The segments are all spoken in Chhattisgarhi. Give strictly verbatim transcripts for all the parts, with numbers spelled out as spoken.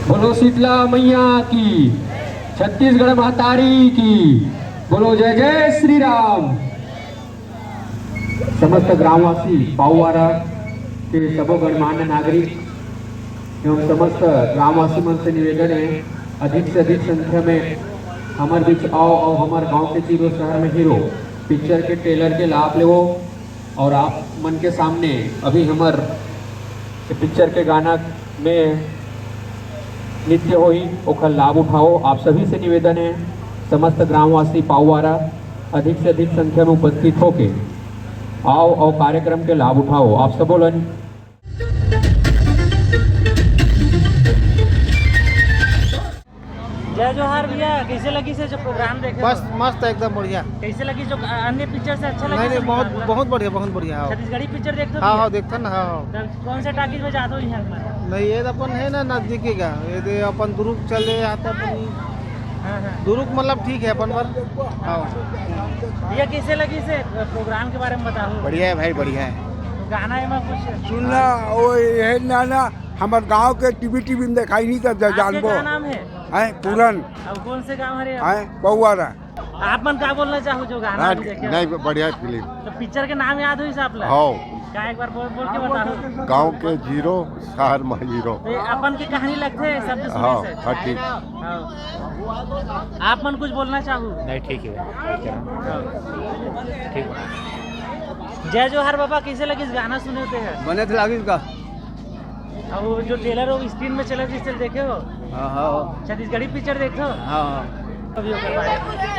बोलो शीतला मैया की, छत्तीसगढ़ महतारी की, बोलो जय जय श्री राम। समस्त ग्रामवासी पाऊवारा के सबो गणमान्य नागरिक एवं समस्त ग्रामवासी मन से निवेदन है, अधिक से अधिक संख्या में हमर बीच आओ और हमर गांव के जीरो शहर में हीरो पिक्चर के ट्रेलर के लाभ लेवो। और आप मन के सामने अभी हमर पिक्चर के गाना में नृत्य होही, ओखर लाभ उठाओ। आप सभी से निवेदन है, समस्त ग्रामवासी पाऊवारा अधिक से अधिक संख्या में उपस्थित होके आओ और कार्यक्रम के लाभ उठाओ। आप सबो लन जय जोहार भैया, कैसे लगिस हे जो प्रोग्राम देखे बस हो? मस्त, एकदम बढ़िया। कैसे लगिस जो, अ, अन्य पिक्चर से अच्छा लगिस नहीं, नहीं, हे बहुत, मुकाबला? बहुत बढ़िया, बहुत बढ़िया, हाँ। छत्तीसगढ़ी पिक्चर देखते हो हाँ, भैया? हाँ, देखते ना, हाँ, हाँ। तब कौन से टाकीज में जाते हो यहाँ पर? नहीं, ये तो अपन है ना, नजदीकी का, ये दे अपन दुरुग चले, यहाँ तो अपन हाँ, हाँ। दुरुग मतलब ठीक है अपन बर, हाँ। भैया, कैसे लगिस हे प्रोग्राम के बारे में बताओ। बढ़िया है भाई, बढ़िया है। तो गाना है कुछ? सुनना, वो ये ना, ना, हमर गांव के टीवी, टीवी में देखाई नहीं था, जा-, आपके जानबो। क्या नाम है? हैं, पूरन। अब कौन से गांव हरे आप? हैं, पौवारा। आप मन का बोलना चाहो जो गाना हाँ, अभी देखे? नहीं, बढ़िया फिल्म। तो पिक्चर के नाम याद होइस आप ला? हाँ। का एक बार बोल, बोल के बताओ। गांव के जीरो, शहर में हीरो। तो ये अपन के कहानी लगथे शब्द सुने हाँ, से? हाँ, ठीक। हाँ। आप मन कुछ बोलना चाहो? नहीं, ठीक है। हाँ। ठीक है। जय जोहार बाबा, कैसे लगिस गाना सुने होते हैं? बने थे लागिस का? अब वो जो ट्रेलर हो स्क्रीन में चला जिस देखे हो? हाँ, हाँ। छत्तीसगढ़ी पिक्चर देखो? हाँ, हाँ। अभी ओकर बारे में।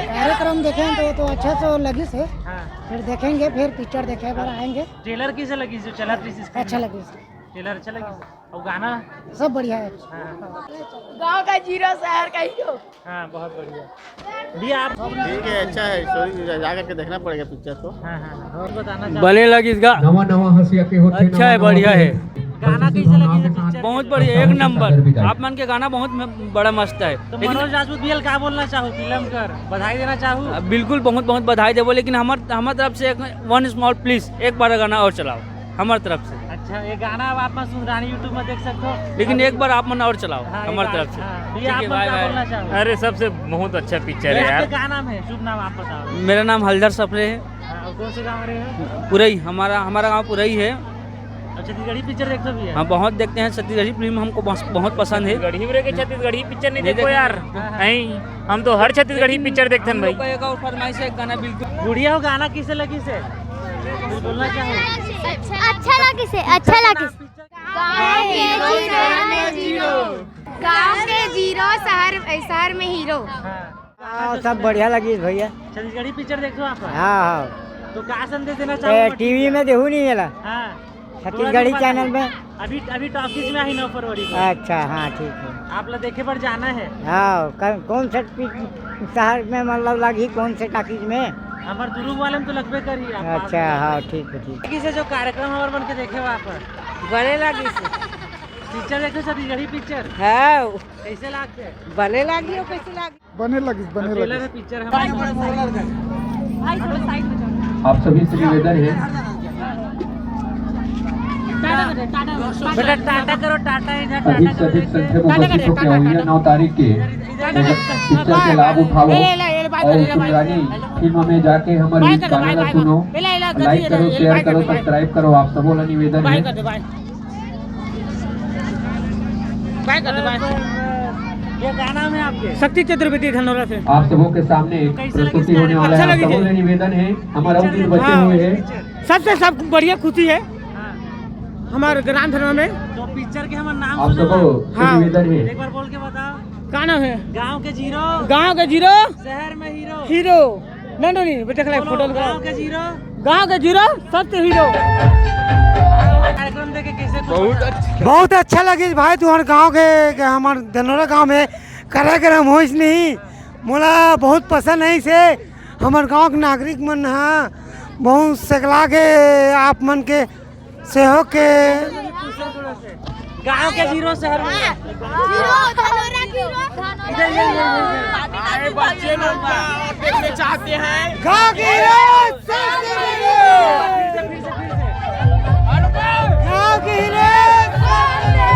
कार्यक्रम देखे हैं तो, तो अच्छा तो लगिस हे। हाँ। फिर देखेंगे, फिर पिक्चर देखे बर आएंगे। ट्रेलर कैसे लगिस जो चला थी स्क्रीन अच्छा में? लगिस। ट्रेलर अच्छा लगिस। और गाना? सब बढ़िया है। हाँ। गांव का जीरो, शहर का हीरो। हाँ, बहुत बढ़िया। भी आप ठीक है, अच्छा है, स्टोरी जा करके देखना पड़ेगा पिक्चर को। हाँ, हाँ, हाँ। और बताना चाहो? बने लगिस गा। नवा नवा हंसिया के होथे, अच्छा नवा है, नवा बढ़िया है। गाना कैसे लगिस हे पिक्चर? बहुत बढ़िया, एक नंबर। आप मन के गाना बहुत म-, बड़ा मस्त है। तो लेकिन मनोज राजपूत भैया का बोलना चाहो फिल्म कर, बधाई देना चाहो? बिल्कुल, बहुत बहुत बधाई देबो, लेकिन हमर, हमर तरफ से एक one small please, एक बार गाना और चलाओ हमर तरफ से। अच्छा, ये गाना अब आप मन सुंदरानी YouTube में देख सकते हो। लेकिन एक बार आप मन और चलाओ हाँ, हमर तरफ से। हाँ, ये ठीक आप है, मन बाय, का बाय। बोलना चाहो? अरे, सबसे बहुत अच्छा पिक्चर है यार। आपका क्या नाम है? शुभ नाम आप बताओ। मेरा नाम हलधर सप्रे है। हाँ, और कौन से गांव रहे हो? पुरई, हमारा, हमारा गांव पुरई है। अच्छा, छत्तीसगढ़ी पिक्चर देखते हो भैया? हाँ, बहुत देखते हैं, छत्तीसगढ़ी फिल्म हमको बस-, बहुत पसंद है। छत्तीसगढ़ी में रह के छत्तीसगढ़ी पिक्चर नहीं नहीं देखो देखते। यार। हाँ, हाँ। नहीं, हम तो हर छत्तीसगढ़ी पिक्चर देखते हैं भाई। लोग का एक और फरमाइश है, गाना बिल्कुल। गुड़िया हो, गाना किसे लगिस हे? कुछ बोलना चाहो? अच्छा लगिस हे, अच्छा लगिस। गाँव के जीरो, शहर में हीरो। गाँव के जीरो, शहर, शहर में हीरो। हाँ। हाँ, सब बढ़िया लगिस भैया। छत्तीसगढ़ी पिक्चर देखो आप? हाँ, हाँ। तो का संदेश देना ए, चाहो? टीवी में देहू नहीं एला। हाँ। छत्तीसगढ़ी थोड़ा सा चैनल में। अभी, अभी टॉकीज में आई नौ फरवरी को। अच्छा, हाँ, ठीक है। आप ला देखे बर जाना है। हाँ, कौन, कौन से पि-, शहर में मतलब लगी, कौन से टॉकीज में? हमार दुरुग वाले में तो लगबे करी आप। अच्छा, हाँ, ठीक है, ठीक। किसे जो कार्यक्रम हमार बन के देखे हो आप? बने लगिस। पिक्चर देखो, छत्तीसगढ़ी पिक्चर। हाँ। कैसे लागथे? बने लागी हो, कैसे लागी? बने लगिस, बने ट्रेलर लगिस। है, पिक्चर है। आप सभी से निवेदन है, बेटा टाटा करो, टाटा, इधर अधिक टाटा से करो, अधिक संख्या में उपस्थित होके अवइया नौ तारीख के पिक्चर के लाभ उठाओ और सुंदरानी फिल्म में जाके हमर गाना ला सुनो, लाइक करो, शेयर करो, सब्सक्राइब करो, आप सबो ला निवेदन है। बाय कर दे, बाय। बाय कर दे, बाय। ये क्या नाम है आपके? शक्ति चतुर्वेदी धनौरा से। आप सबों के सामने तो कैसे लगी प्रस्तुति होने वाला है। अच्छा आप लगी सबों जी। से निवेदन है, हमारा पिक्चर उम्मीद में बचे हाँ। हुए हैं। सबसे सब बढ़िया खुशी है हाँ। हमारे ग्राम धनौरा में। तो पिक्चर के हमारा नाम आप सुने सबों हो? से हाँ। निवेदन है। एक बार बोल के बताओ। का नाम है? गांव के जीरो। गांव के जीरो। शहर में हीरो। हीरो। नहीं, नहीं, नहीं, देख ले, बोलो, फोटो दिखाओ। गांव के जीरो। गांव के जीरो, सबसे हीरो। कार्यक्रम देखे कैसे खुश बहुत हुआ? अच्छा। बहुत अच्छा लगिस भाई, तुहर गांव के, के हमर धनौरा गांव में कार्यक्रम होइस नहीं, मोला बहुत पसंद है इसे। हमर गांव के नागरिक मन हा बहुत सकला के आप मन के सहयोग के। गांव के जीरो शहर में। Zero, Dhanaura zero. इधर ये, ये, ये, ये। अरे बच्चे लोग का देखना चाहते हैं। गांव के हीरो सबसे हीरो। फिर से, फिर से, फिर से। गांव के हीरो सबसे हीरो।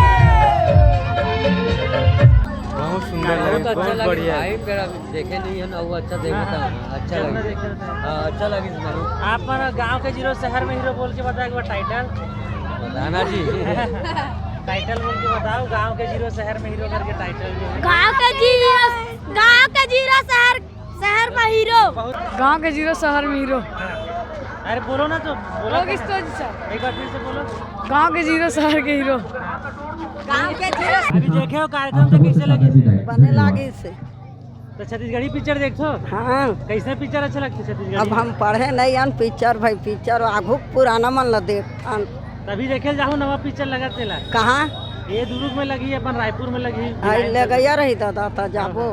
बहुत अच्छा लगे बढ़िया। भाई, मेरा देखे नहीं है ना, वो अच्छा देखा था। हाँ, हाँ। अच्छा लगे। हाँ, अच्छा लगे इसमें। आप मन गांव के जीरो शहर में हीरो बोल के बताओ एक बार टाइटल। बताना जी। टाइटल बोल के बताओ, गांव के जीरो शहर में हीरो करके टाइटल जो है। गांव के जीरो, गांव के जीरो शहर, शहर में हीरो। गांव के जीरो शहर में हीरो। अरे बोलो ना तो, बोलो। एक बार फिर से बोलो। गांव के जीरो शहर के हीरो। गांव के जीरो। अभी देखे हो कार्यक्रम तो कैसे लगे? बने लागे से। तो छत्तीसगढ़ी पिक्चर देखथो? हाँ। कैसे पिक्चर अच्छा लगथे छत्तीसगढ़ी? अब हम पढ़े नहीं हन पिक्चर भाई, पिक्चर आघू पुराना मन ला देखथन। तभी देखे जाहू नवा पिक्चर लगत तेला। कहाँ? ये दुर्ग में लगी, अपन रायपुर में लगी। आई ले गया रही दादा, त जाबो।